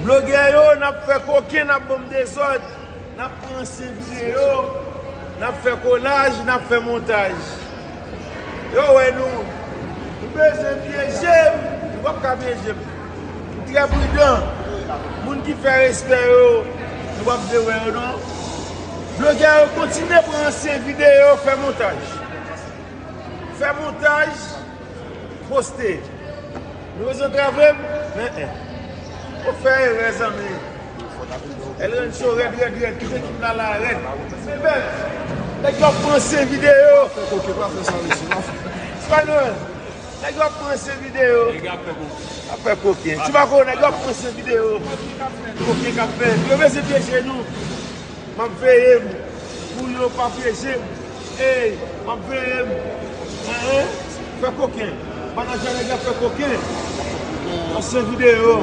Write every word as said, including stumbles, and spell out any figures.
Blogè yo, n ap fè koken, n ap ban m dezòd. N ap pran ansyen videyo, n ap fè kolaj, n ap fè montaj. Yo wè nou. Nou bezwen pyeje m, nou p ap ka pyeje m. M trè pridan. Moun ki fè respè yo, nou p ap vle wè yo non. Blogè yo, kontinye pran ansyen videyo, fè montaj. Fè montaj, poste. Nou bezwen trave m? Men, en. Ou fè erè, zanmi. El Rancho rèd, rèd, rèd. Tout ekip la la rèd. Men bèl. Nèg yo ap pran ansyen videyo. Pa fè koken, pa fè sa, mesye, pa fè. Espanyòl. Nèg yo ap pran ansyen videyo. Nèg yo ap fè koken. Ap fè koken. Ti Bako, nèg yo ap pran ansyen videyo. Koken k ap fè. Yo bezwen pyeje nou. M ap veye m pou yo pa pyeje m. Ey, m ap veye m. Hein, hein. Fè koken. Pandan jan nèg yo ap fè koken. Ansyen videyo.